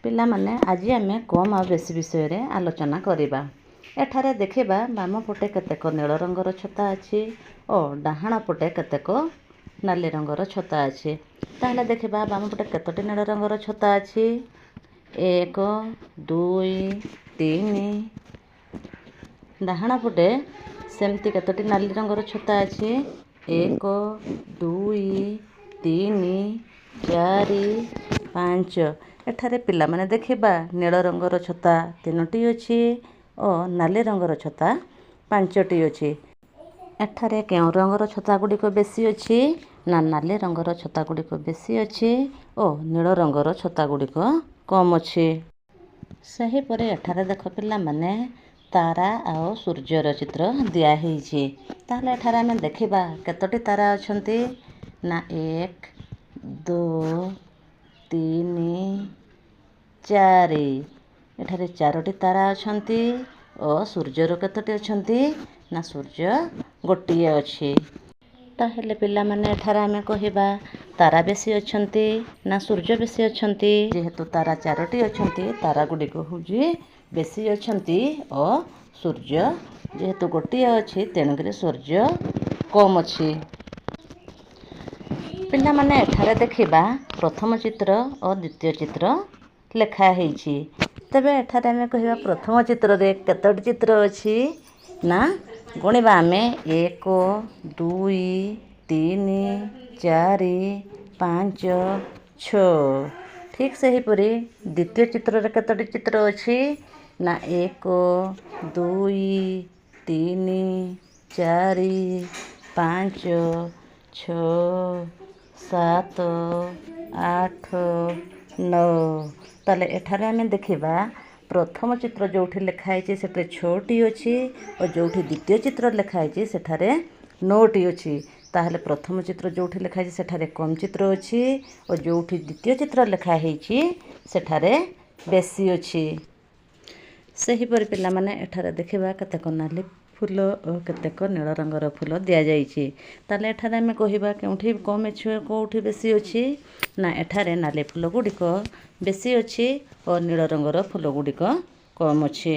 ପିଲାମାନେ, ଆଜି ଆମେ କମ୍ ଆଉ ବେଶୀ ବିଷୟରେ ଆଲୋଚନା କରିବା। ଏଠାରେ ଦେଖିବା, ବାମ ପଟେ କେତେକ ନୀଳ ରଙ୍ଗର ଛତା ଅଛି ଓ ଡାହାଣ ପଟେ କେତେକ ନାଲି ରଙ୍ଗର ଛତା ଅଛି। ତାହେଲେ ଦେଖିବା, ବାମ ପଟେ କେତୋଟି ନୀଳ ରଙ୍ଗର ଛତା ଅଛି? ଏକ, ଦୁଇ, ତିନି। ଡାହାଣ ପଟେ ସେମିତି କେତୋଟି ନାଲି ରଙ୍ଗର ଛତା ଅଛି? ଏକ, ଦୁଇ, ତିନି, ଚାରି, ପାଞ୍ଚ। ଏଠାରେ ପିଲାମାନେ ଦେଖିବା, ନୀଳ ରଙ୍ଗର ଛତା ତିନୋଟି ଅଛି ଓ ନାଲି ରଙ୍ଗର ଛତା ପାଞ୍ଚଟି ଅଛି। ଏଠାରେ କେଉଁ ରଙ୍ଗର ଛତା ଗୁଡ଼ିକ ବେଶୀ ଅଛି? ନା, ନାଲି ରଙ୍ଗର ଛତା ଗୁଡ଼ିକ ବେଶୀ ଅଛି ଓ ନୀଳ ରଙ୍ଗର ଛତା ଗୁଡ଼ିକ କମ୍ ଅଛି। ସେହିପରି ଏଠାରେ ଦେଖ ପିଲାମାନେ, ତାରା ଆଉ ସୂର୍ଯ୍ୟର ଚିତ୍ର ଦିଆହେଇଛି। ତାହେଲେ ଏଠାରେ ଆମେ ଦେଖିବା, କେତୋଟି ତାରା ଅଛନ୍ତି? ନା, ଏକ, ଦୁଇ, ତିନି, ଚାରି। ଏଠାରେ ଚାରୋଟି ତାରା ଅଛନ୍ତି ଓ ସୂର୍ଯ୍ୟର କେତୋଟି ଅଛନ୍ତି? ନା, ସୂର୍ଯ୍ୟ ଗୋଟିଏ ଅଛି। ତାହେଲେ ପିଲାମାନେ, ଏଠାରେ ଆମେ କହିବା, ତାରା ବେଶୀ ଅଛନ୍ତି ନା ସୂର୍ଯ୍ୟ ବେଶୀ ଅଛନ୍ତି? ଯେହେତୁ ତାରା ଚାରୋଟି ଅଛନ୍ତି, ତାରା ଗୁଡ଼ିକ ହେଉଛି ବେଶୀ ଅଛନ୍ତି ଓ ସୂର୍ଯ୍ୟ ଯେହେତୁ ଗୋଟିଏ ଅଛି, ତେଣୁକରି ସୂର୍ଯ୍ୟ କମ୍ ଅଛି। ପିଲାମାନେ, ଏଠାରେ ଦେଖିବା, ପ୍ରଥମ ଚିତ୍ର ଓ ଦ୍ୱିତୀୟ ଚିତ୍ର ଲେଖା ହେଇଛି। ତେବେ ଏଠାରେ ଆମେ କହିବା, ପ୍ରଥମ ଚିତ୍ରରେ କେତୋଟି ଚିତ୍ର ଅଛି? ନା, ଗଣିବା ଆମେ, ଏକ, ଦୁଇ, ତିନି, ଚାରି, ପାଞ୍ଚ, ଛଅ। ଠିକ୍ ସେହିପରି ଦ୍ୱିତୀୟ ଚିତ୍ରରେ କେତୋଟି ଚିତ୍ର ଅଛି? ନା, ଏକ, ଦୁଇ, ତିନି, ଚାରି, ପାଞ୍ଚ, ଛଅ, ସାତ, ଆଠ, ନଅ। ତାହେଲେ ଏଠାରେ ଆମେ ଦେଖିବା, ପ୍ରଥମ ଚିତ୍ର ଯେଉଁଠି ଲେଖା ହେଇଛି ସେଠାରେ ଛଅଟି ଅଛି ଓ ଯେଉଁଠି ଦ୍ୱିତୀୟ ଚିତ୍ର ଲେଖା ହେଇଛି ସେଠାରେ ନଅଟି ଅଛି। ତାହେଲେ ପ୍ରଥମ ଚିତ୍ର ଯେଉଁଠି ଲେଖା ହେଇଛି ସେଠାରେ କମ୍ ଚିତ୍ର ଅଛି ଓ ଯେଉଁଠି ଦ୍ୱିତୀୟ ଚିତ୍ର ଲେଖା ହେଇଛି ସେଠାରେ ବେଶୀ ଅଛି। ସେହିପରି ପିଲାମାନେ, ଏଠାରେ ଦେଖିବା, କେତେକ ନାଲି ଫୁଲ ଓ କେତେକ ନୀଳ ରଙ୍ଗର ଫୁଲ ଦିଆଯାଇଛି। ତାହେଲେ ଏଠାରେ ଆମେ କହିବା, କେଉଁଠି କମ୍ ଅଛି, କେଉଁଠି ବେଶୀ ଅଛି? ନା, ଏଠାରେ ନାଲି ଫୁଲ ଗୁଡ଼ିକ ବେଶୀ ଅଛି ଓ ନୀଳ ରଙ୍ଗର ଫୁଲ ଗୁଡ଼ିକ କମ୍ ଅଛି।